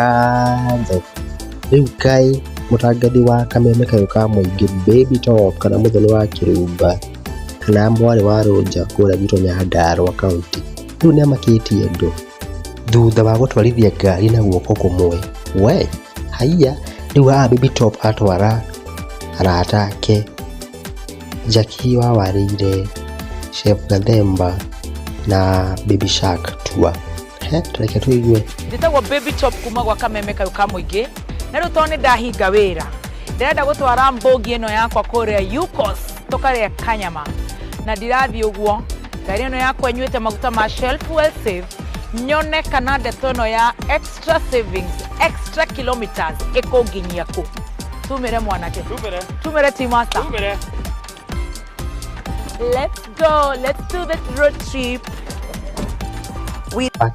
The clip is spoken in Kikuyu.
Ngatho. Rĩu kaĩ mũtangathi wa kameme kayũ ka mũingĩ Baby Top kana Mũthoni wa Kĩrumba kana mwarĩ wa Rũnja kũrĩa gwitũ Nyandarua County rĩu nĩamakĩtie andũ thutha wa gũtwarithia ngari na guoko kũmwe. We haiya, rĩu haha Baby Top atwara arata ake Jackie wa Warĩire, Chef Gathemba na Baby Shark Tour. He, reke tũigue. Njĩtagwo Baby Top kuma gwa kameme kayũ ka mũingĩ, na rĩu tondũ nĩ ndahinga wĩra, ndĩrenda gũtwara mbũngi ĩno yakwa kũrĩa Yukos tũkarĩe kanyama, na ndirathiĩ ũguo. Ngari ĩno yakwa ĩnyuĩte maguta ma Shell Fuel Save, nyone kana ndeto ĩno ya extra savings, extra kilometers ĩkũnginyia kũ. Tumĩre mwanake. Tumĩre. Tumĩre, team master. Tumĩre. Let's go, let's do the road trip. Wake.